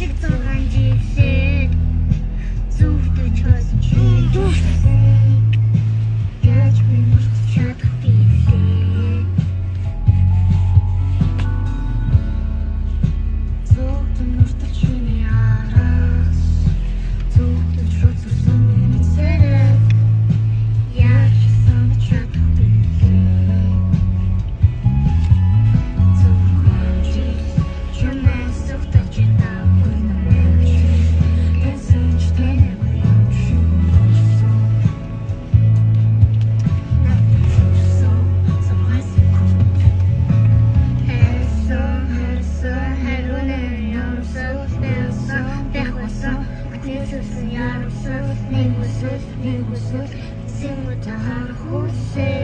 Шиг 6 жилээ зүвдэж хөөсөн чи яаж би мөрч чадах билээ. Зүгтэн нүртэл чиний араас зүгтэн шүтсэн миний царай Яаж санаж чадах билээ. 6 жил чамаас зүгтэж чадаагүй намайг чи таньсан ч таниагүй юм шиг өнгөрсөн. Надад зүрсэн 6 секунд хайрсан хайрсан хариу нэрсэн нэрсэн бяхусан бүтээсэн яарсан нэг үсэл нэг үсэл эцсийн удаа харах хүсээ.